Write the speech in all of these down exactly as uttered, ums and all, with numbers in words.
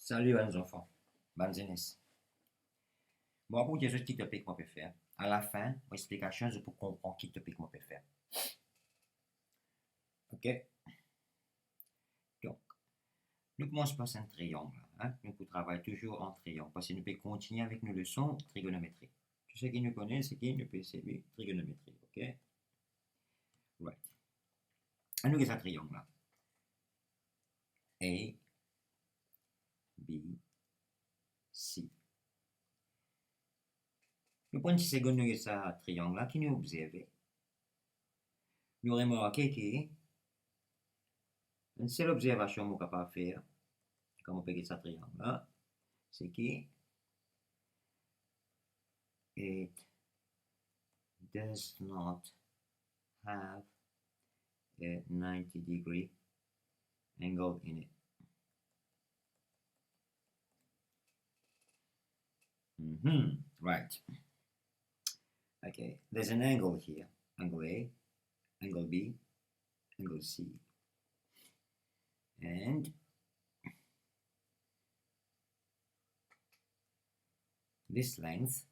Salut bann zanfan, bann zenes. Mo pou dir zot ki topik mo pe fer. Alafin mo explikasion, zot pou konpran ki topik mo pe fer. Ok? Donk, nou koumans par enn triang la, hein? Nou pou travay touzour an triang, parski nou pe kontigne avek nou leson trigonometri. Tou seki nou kone, seki nou pe servi trigonometri, ok? Right. Anou get sa triang la. A, B, C. Nou pran enn ti segonn, nou get sa triang la, ki nou obzerve? Nou remarke ki enn sel obzervasion mo kapav fer, kan mo pe get sa triang la, seki it does not have a ninety degree angle in it. Mm-hmm. Right. Okay, there's an angle here. Angle A, angle B, angle C. And this length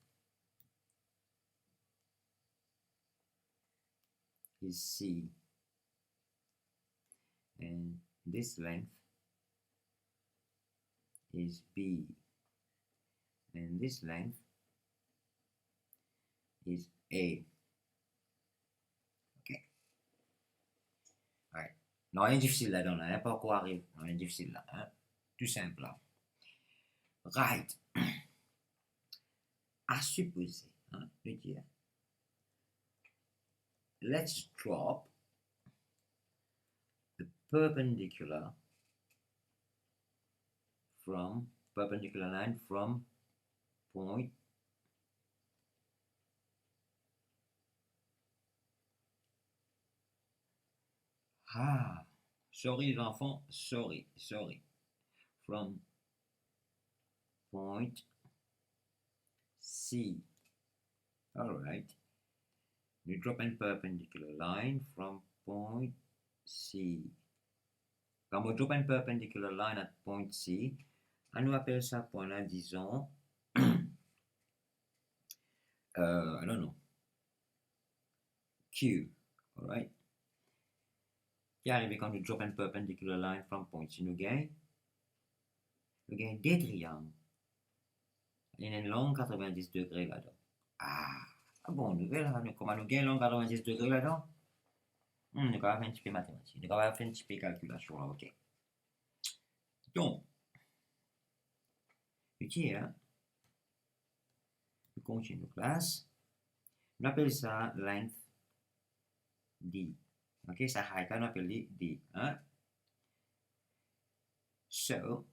is C. And this length is B. And this length is A. Ok. Alright. Nanye difisil ladan la, hein, pa ankor ariv. Nanye difisil la, hein. Tou sinp la. Right. A sipoze, hein, nou dir, let's drop the perpendicular from, perpendicular line from point, ah, sorry zanfan, sorry, sorry. From point C. Alright. Nou drop enn perpendicular line from point C. Kan mo drop enn perpendicular line at point C, anou apel sa pwin la, dizon, euh, I don't know, Q, alright? Ki arive kan nou drop enn perpendicular line from point C, nou gagn, nou gagn de triang. Ena enn lang katrevin-dis degre ladan. Ah, ah bon, nouvel, ah, nou, kouma nou gagn lang katrevin-dis degre ladan? Hmm, nou kapav fer enn tipe matematik, nou kapav fer enn tipe kalkilasion la, ok. Donk, nou tir, hein? Nou kontigne nou klas. Nou apel sa length D. Ok, sa height la, nou apel li D, hein? So,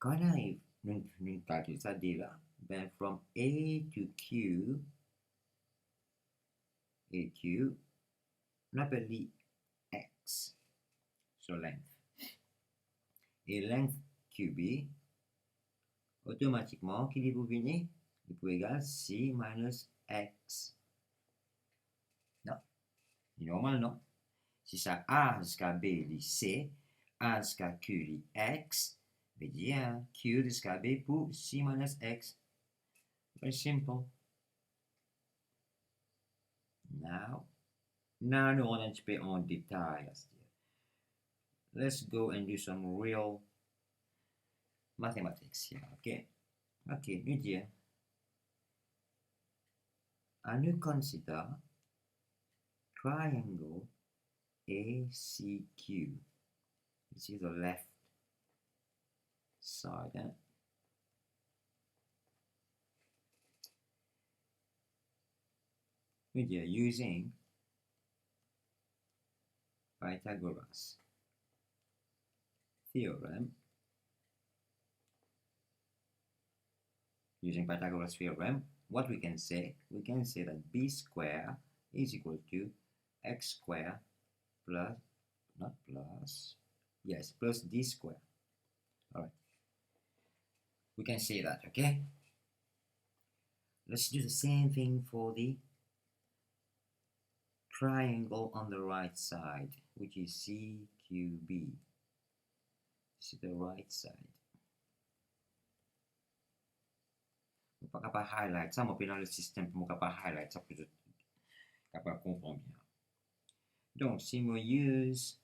kan nou ariv, nou, nou kalkil sa D la, ben, from A to Q, A Q, nou apel li X. So, length. E length Q B, otomatikman, ki li pou vini? Li pou egal C minus X. Non. Li normal, non? Si sa A ziska B li C, A ziska Q li X, vedir Q ziska B pou C minus X. Very simple. Now, now nou rant enn tipe an detay, aster. Let's go and do some real mathematics here, ok? Ok, nou dir, anou consider triangle A C Q. This is the left side, eh? We are using Pythagoras theorem. Using Pythagoras theorem, what we can say? We can say that B square is equal to X square plus, not plus, yes, plus D square. All right. We can say that, okay? Let's do the same thing for the triangle on the right side, which is C Q B. This is the right side. Mo pa kapav highlight sa, mo pena lot sistem pou mo kapav highlight sa pou zot kapav konpran bien. Donk, si mo use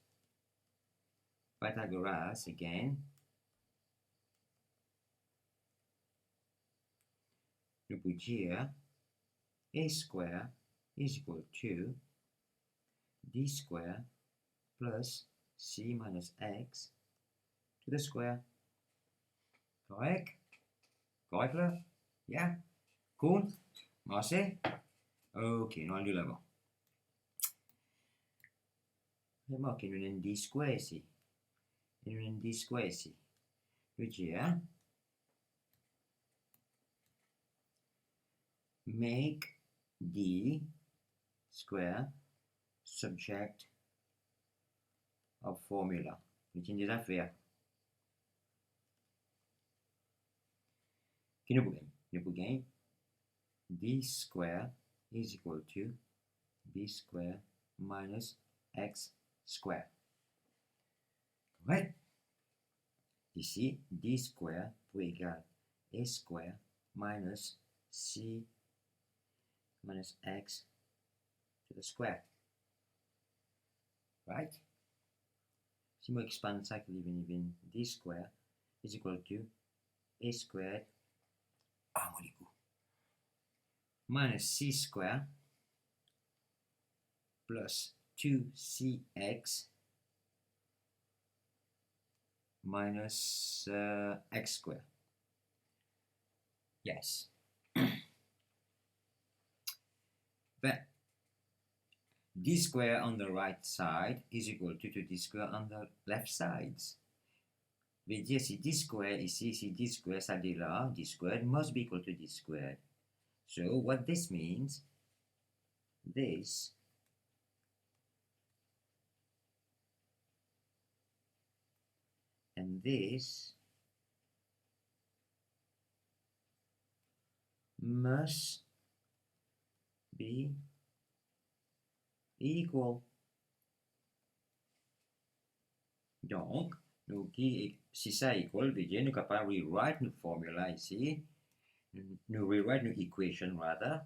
Pythagoras again, nou pou dir a square is equal to d square plus c minus x to the square. Korek? Korek la? Yeah? Cool? Marse? Ok, nou al de lavan. Remark, nou ena enn d square isi. E nou ena enn d square isi. Nou dir, hein? Make d square subject of formula. Nou ti deza fer. Ki nou pou gagn? Nou pou gagn d square is equal to b square minus x square. Korek? Isi, d square pou egal a square minus c minus x to the square. Right? Si mo expand sa, ki li vinn, vinn d square is equal to a square, ah, mo likou, minus c square plus two c x minus, uh, x square. Yes. Then, d square on the right side is equal to, to d square on the left sides. Vedir si d square isi, si d square sa de la, d square must be equal to d square. So what this means, this and this must be equal. Donk, nou ki, si sa equal, vedir nou kapav rewrite nou formula isi. Nou rewrite nou equation, rather.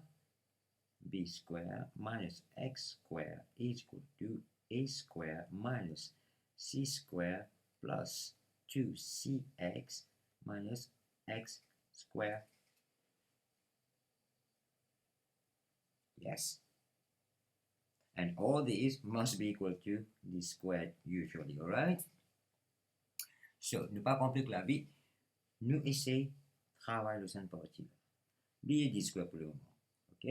B square minus x square is equal to a square minus c square plus two c x minus x square. Yes. And all these must be equal to d square usually, alright? So, nou pa konplik lavi, nou esey travay lor sa parti la. Bliye d square pou lemoman, ok?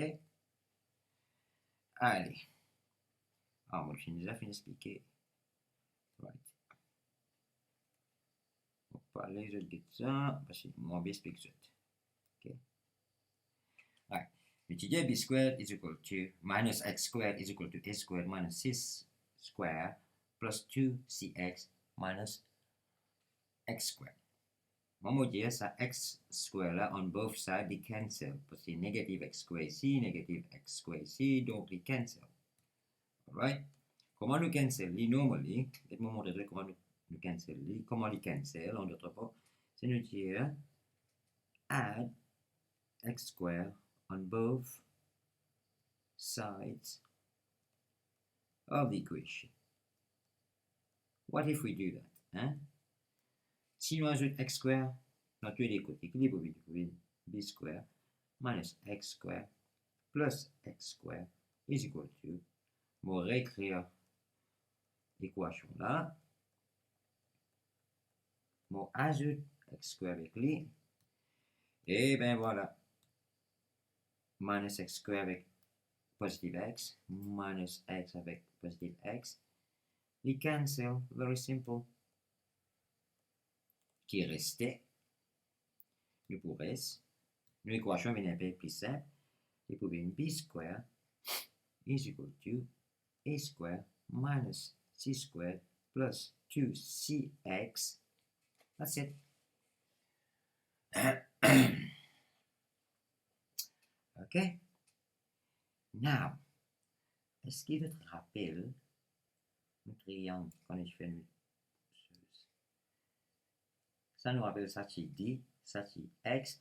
Ale. Ah, mo finn deza finn explike. Right. Mo pa les zot get sa, paski mo anvi explik zot. Ok. Right. Nou ti dir b square is equal to minus x square is equal to a square minus c square plus two c x minus x square. Mwa mo dir sa x square la on both side li cancel, paski negative x square isi, negative x square isi, donk li cancel. Alright? Kouma nou cancel li normally? Get mo montre zot kouma nou, nou cancel li. Kouma li cancel, an dot mo, se nou dir add x square on both sides of the equation. What if we do that, hein? Si nou azout x square dan tou le de kote, ki li pou vini? Pou vini b square minus x square plus x square is equal to, mo reekrir lekwasion la, mo azout x square avek li, e ben vwala, minus x square avek pozitif x, minus x avek pozitif x, li cancel, very simple. Ki reste, nou pou res, nou lekwasion vinn enpe pli sinp, li pou vinn b square is equal to a square minus c square plus two c x. That's it. Ok? Now, eski zot rapel nou triang kan nou ti fer nou, sa nou apel sa ti d, sa ti x,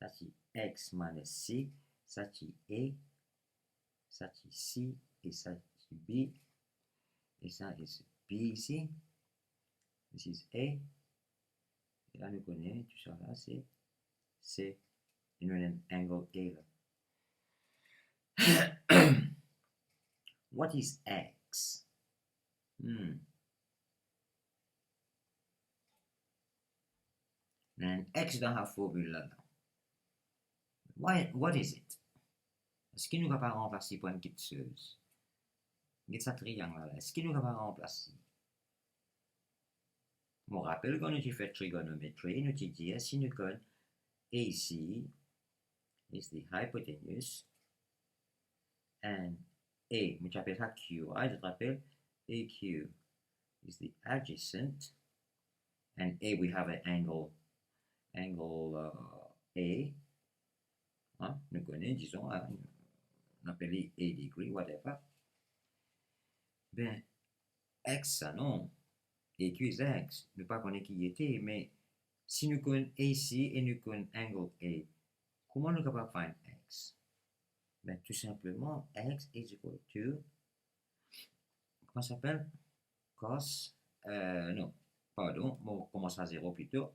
Sa ti x minus c, sa ti a, sa ti c, e sa ti b, e sa ti b isi. This is a. E la nou kone tou sa la se c. E nou ena angle A la. What is x? Hmm. Ena x dan sa formil la. Why, what is it? Eski nou kapav ranplas li par enn kiksoz? Get sa triang la, la. Eski nou kapav ranplas li? Mo rapel kan nou ti fer trigonometri, nou ti dir si nou konn A C is the hypotenuse and A, mo ti apel sa Q, right? Zot rapel? A Q is the adjacent, and A, we have an angle, angle, uh, A. Hein? Nou kone, dizon, hein, nou apel li A degree, whatever. Be, x sa non, A Q is x, nou pa kone ki li ete, me si nou konn A C e nou konn angle A, kouma nou kapav find x? Be, tou sinpleman, x is equal to, kouma sa apel? Cos, euh, non, pardon, mo koumans a zero plito.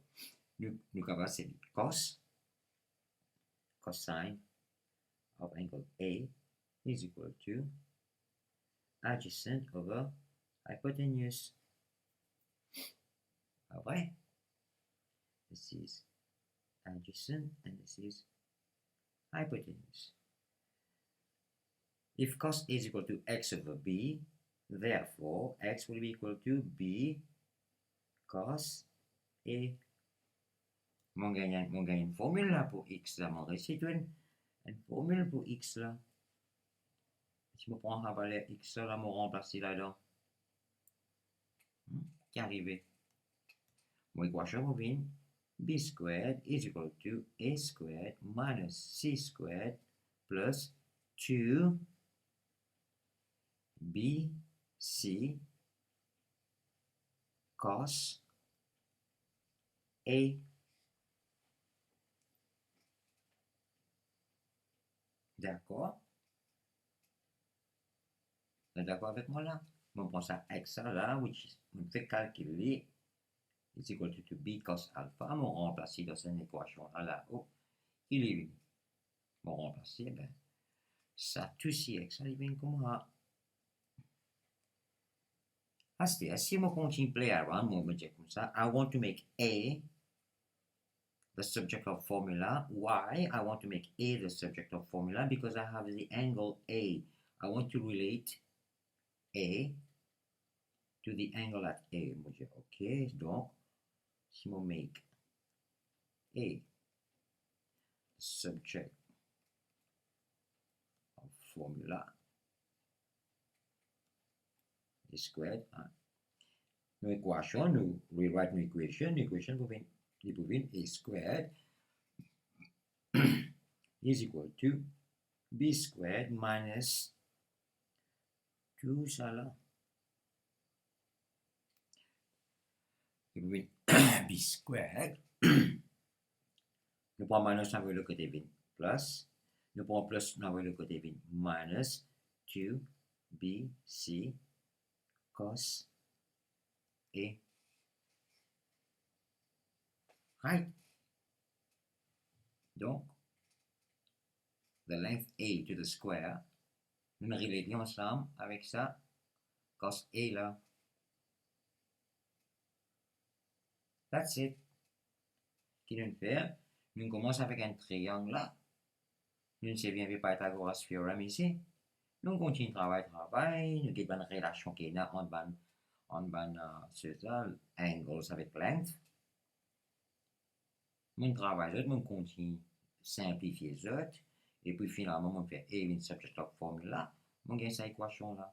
Nou, nou kapav se cos, cosine of angle A is equal to adjacent over hypotenuse. Pa vre? This is adjacent and this is hypotenuse. If cos A is equal to x over b, therefore x will be equal to b cos A. Mo gagn, mo gagn enn formil la pou x la, mo resi trouv enn, enn formil pou x la. Si mo pran sa valer x la, la mo ranplas li ladan. Hmm, ki arive? Mo ekwasion pou vinn b squared is equal to a squared minus c squared plus two b c cos A. Dakor? Zot dakor avek mwa la? Mo pran sa x la, which is, mo fek kalkil li, is equal to, to b cos alpha, mo ranplas li dan sa ekwasion la, la, oh, ki li vini? Mo ranplas li, be, sa tou si x la, li vinn kouma. Aster, si mo kontign play around, mo, mo dir koumsa, I want to make A the subject of formula. Why I want to make A the subject of formula? Because I have the angle A. I want to relate A to the angle at A. Mo dir, ok, donk, si mo make A the subject of formula, a squared, hein. Nou ekwasion, nou rewrite nou equation, nou equation pou vinn, li pou vinn a squared is equal to b squared minus tou sa la. Li pou vinn b squared. Nou pran minus, nou avoy lot kote, vinn plus. Nou pran plus, nou avoy lot kote, vinn minus two b c cos A. Right? Donk, the length A to the square, nou relate li ansam avek sa cos A la. That's it. Ki nou fer? Nou koumans avek enn triang la. Nou servi enn pe Pythagoras theorem isi. Nou kontign travay, travay, nou get bann relasion ki ena ant bann, ant bann, euh, se sa, angles avek length. Mo travay zot, mo kontign sinplifie zot, epi finalman mo fer A vinn subject of formula, mo gagn sa ekwasion la.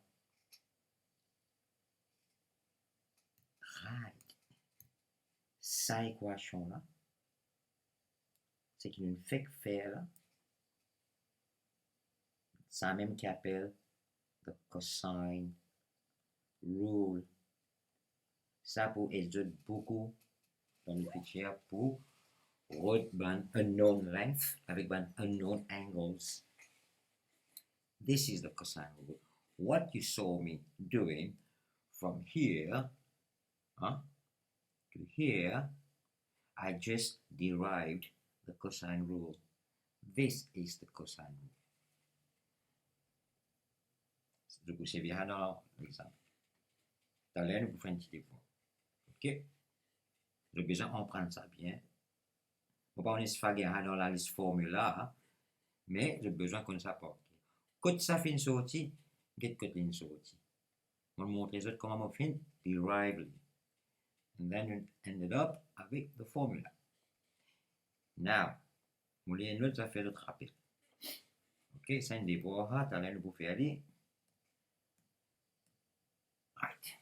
Right. Sa ekwasion la, seki nou fek fer la, samem ki apel the cosine rule. Sa pou ed zot boukou dan lefitir pou Rod bann unknown length avek bann unknown angles. This is the cosine rule. What you saw me doing from here, huh, to here, I just derived the cosine rule. This is the cosine rule. Zot pou servi sa dan lexamen. Taler nou pou fer enn ti devwar. Ok? Zot bizin konpran sa bien. Mo pa kone si fagin sa dan lalis formila, me zot bizin konn sa par ker. Kot sa finn sorti, get kot linn sorti. Mo montre zot kouma mo finn derive li. And then you ended up avek the formula. Now, mo lir enn lot zafer zot rapel. Ok, sa enn devwar, ha, taler nou pou fer li. Right.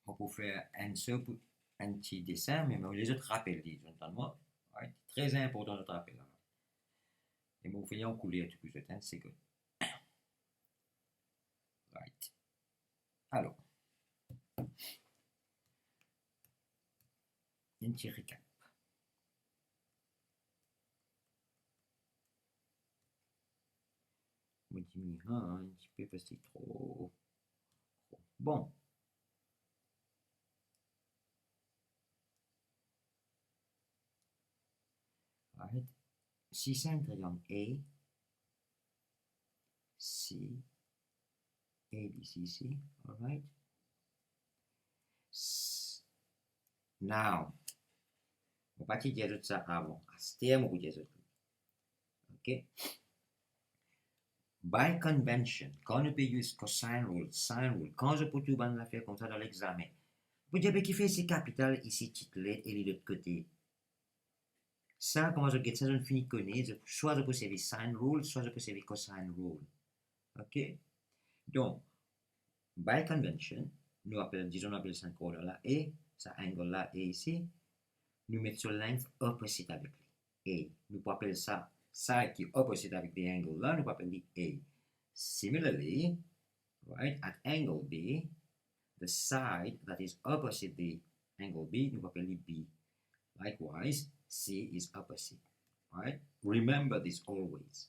Mo pou fer enn sel pou enn ti desin, me mo lir zot rapel li, zot tann mwa. Right. Tre inportan zot rapel la. E mo fer li an kouler tou pou zot, enn segonn. Right. Alor, enn ti recap. Mo dimini sa enn tipe parski tro, tro. Bon. Right. Si sa enn triang A, C, A B C C, alright? S-, now, mo pa ti dir zot sa avan, aster mo pou dir zot li. Ok? By convention, kan nou pe use cosine rule, sine rule, kan zot pou trouv bann zafer koumsa dan lexamen, pou dir, be kifer isi kapital, isi ti let e li lot kote? Sa, kouma zot get sa, zot fini kone, zot, swa zot pou servi sine rule, swa zot pou servi cosine rule. Ok? Donk, by convention, nou apel, dizon nou apel sa enn korner la A, sa angle la A isi, nou met so length opposite avek li, A. Nou pou apel sa, side ki opposite avek the angle la, nou pou apel li A. Similarly, right, at angle B, the side that is opposite the angle B, nou pou apel li B. Likewise, C is opposite, right? Remember this always.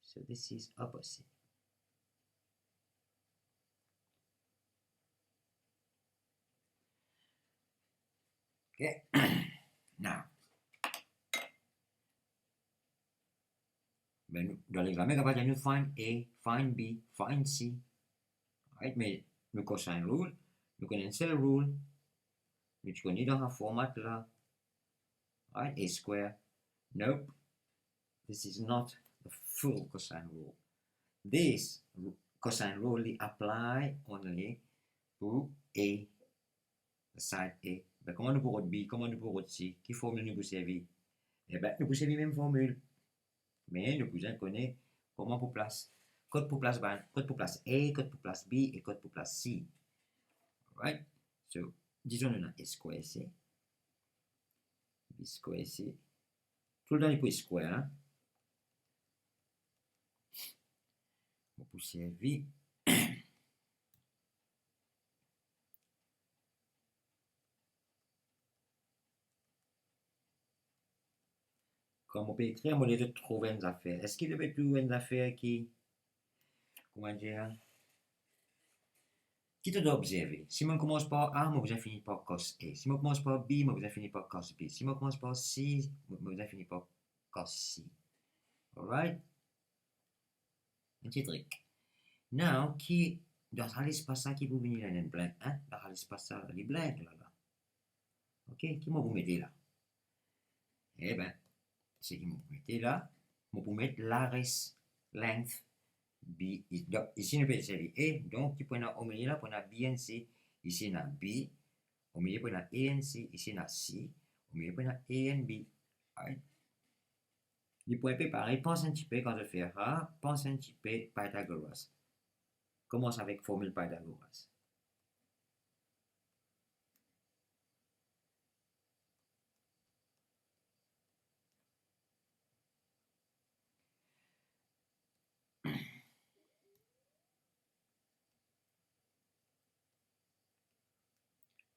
So this is opposite. Ok. Now, be nou, dan lexamen, kapav dir nou find A, find B, find C. Right? Me nou cosine rule, nou kone enn sel rule. Nou ti kone dan sa format la. Right? A square. Nope. This is not the full cosine rule. This cosine rule, li apply only pou A, side A. Be kouma nou pou rod B, kouma nou pou rod C, ki formil nou pou servi? E be, nou pou servi mem formil. Me nou pou bizin kone kouma pou plas, kot pou plas bann, kot pou plas A, kot pou plas B e kot pou plas C. Alright? So, dizon nou ena A square isi, B square isi. Toultan li pou square, hein? Mo pou servi Kan mo pe ekrir, mo ena trouv enn zafer. Eski to pe trouv enn zafer ki, kouma dir, ki to dwa obzerve? Si mo koumans par A, mo bizin fini par cos A. Si mo koumans par B, mo bizin fini par cos B. Si mo koumans par C, mo, mo bizin fini par cos C. Alright? Enn ti trik. Now, ki, dan sa lespas sa ki pou vini la, enn blank, hein? Dan sa lespas sa, li blank la, la. Ok, ki mo pou mete la? E be, seki mo pou mete la, mo pou met lares length B, i-, donk, isi nou pe servi A, donk, ki pou ena omilie la, pou ena B and C, isi ena B, omilie pou ena A and C, isi ena C, omilie pou ena A and B. Right? Li pou enpe parey, pans enn tipe kan zot fer sa, pans enn tipe Pythagoras. Koumans avek formil Pythagoras.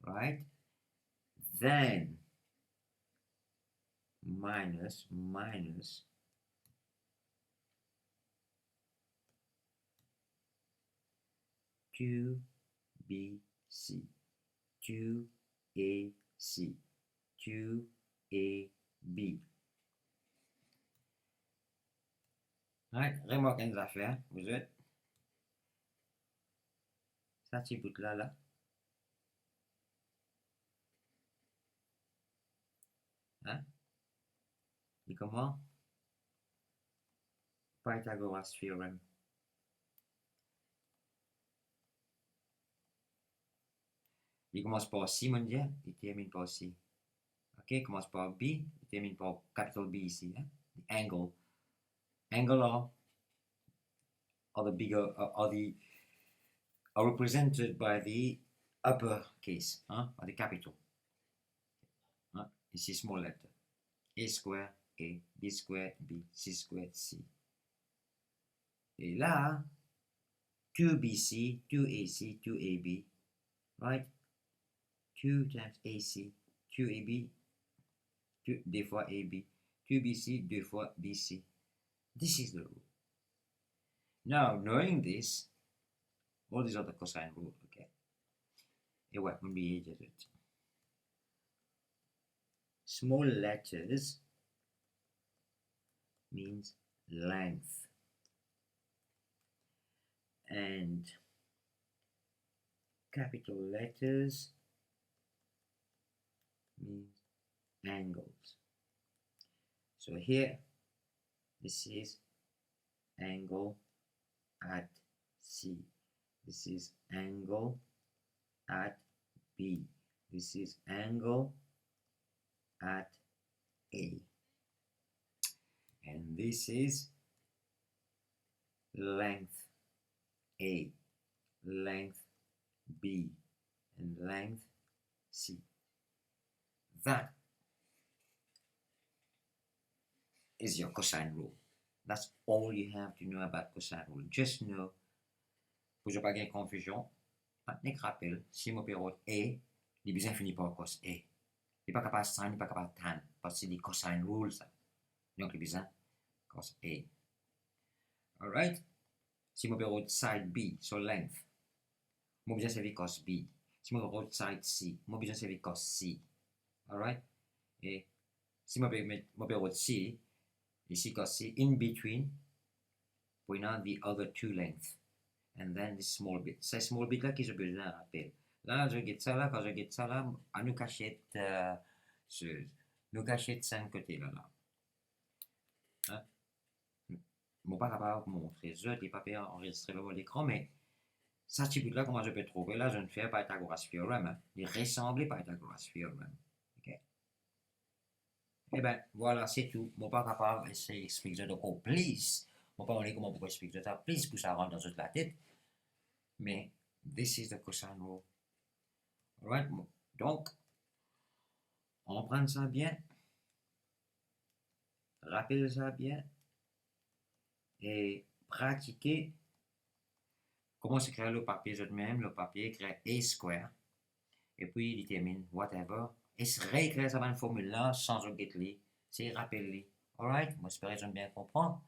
Right? Then, minus, minus two B C, two A C, two A B. Right, remark enn zafer, vous êtes. Sa ti bout la, la. Hein? Li kouma? Pythagoras theorem. Li koumans par C, mo dir, li terminn par C. Ok, koumans par B, li terminn par capital B isi, hein? The angle. Angle are, are the bigger, are, are the, are represented by the upper case, hein, by the capital. Hein? Isi small letter. A square A, B square B, C square C. E la, two B C, two A C, two A B, right? Two times A C, two A B, two, deux fois A B, two B C, deux fois B C. This is the rule. Now, knowing this, all these are the cosine rule, okay? E ouais, mo bliye dir zot. Small letters means length. And capital letters means angles. So here, this is angle at C. This is angle at B. This is angle at A. And this is length A, length B, and length C. That is your cosine rule. That's all you have to know about cosine rule. Just know, pou zot pa gagn konfizion, pa nek rapel, si mo pe rod A, li bizin fini par cos A. Li pa kapav sin, li pa kapav tan, parski li cosine rule sa. Donk li bizin cos A. Alright? Si mo pe rod side B, so length, mo bizin servi cos B. Si mo rod side C, mo bizin servi cos C. Alright? E si mo pe met, mo pe rod C, isi cos C, in between, pou ena the other two length. And then this small bit. Sa small bit la ki zot bizin rapel. La, zot get sa la, kan zot get sa la, anou kasiet, euh, se, nou kasiet sink kote la, la. Hein? Mo pa kapav montre zot, li pa pe anrezistre lor lekran, me sa ti bout la, kouma zot pe trouve la, zot inn fer Pythagoras theorem, hein. Li resanble Pythagoras theorem. Ok? Eben, vwala, se tou. Mo pa kapav esey explik zot ankor plis. Mo pa kone kouma pou explik zot sa plis pou sa rant dan zot latet. Me, this is the cosine rule. Alright? Donk, aprann sa bien. Rapel sa bien e pratike. Koumans ekrir lor papie zot mem, lor papie, ekrir A square, epi li terminn, whatever. E reekrir sa bann formil la san zot get li, sey rapel li. Alright? Mo espere zot bien konpran.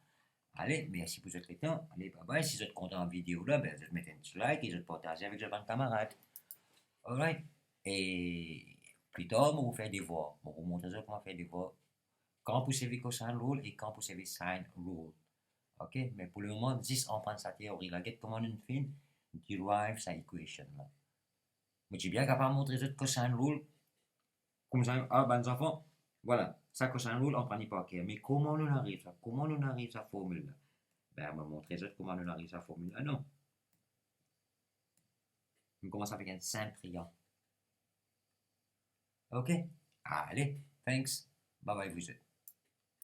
Ale, mersi pou zot letan. Ale, bye bye. Si zot kontan video la, be, zot met enn ti like e zot partaze avek zot bann kamarad. Alright? E pli tar, mo pou fer devwar. Mo pou montre zot kouma fer devwar. Kan pou servi cosine rule e kan pou servi sine rule. Ok? Me pou lemoman, zis aprann sa teori la. Get kouma nou finn derive sa equation la. Mo ti bien kapav montre zot cosine rule. Koumsa, ah, bann zanfan, vwala, sa cosine rule, aprann li par ker. Me kouma nou ariv sa? Kouma nou ariv sa formil la? Be, mo montre zot kouma nou ariv sa formil la, non? Nou koumans avek enn sinp triang. Ok? Ale, thanks. Bye bye, vous êtes.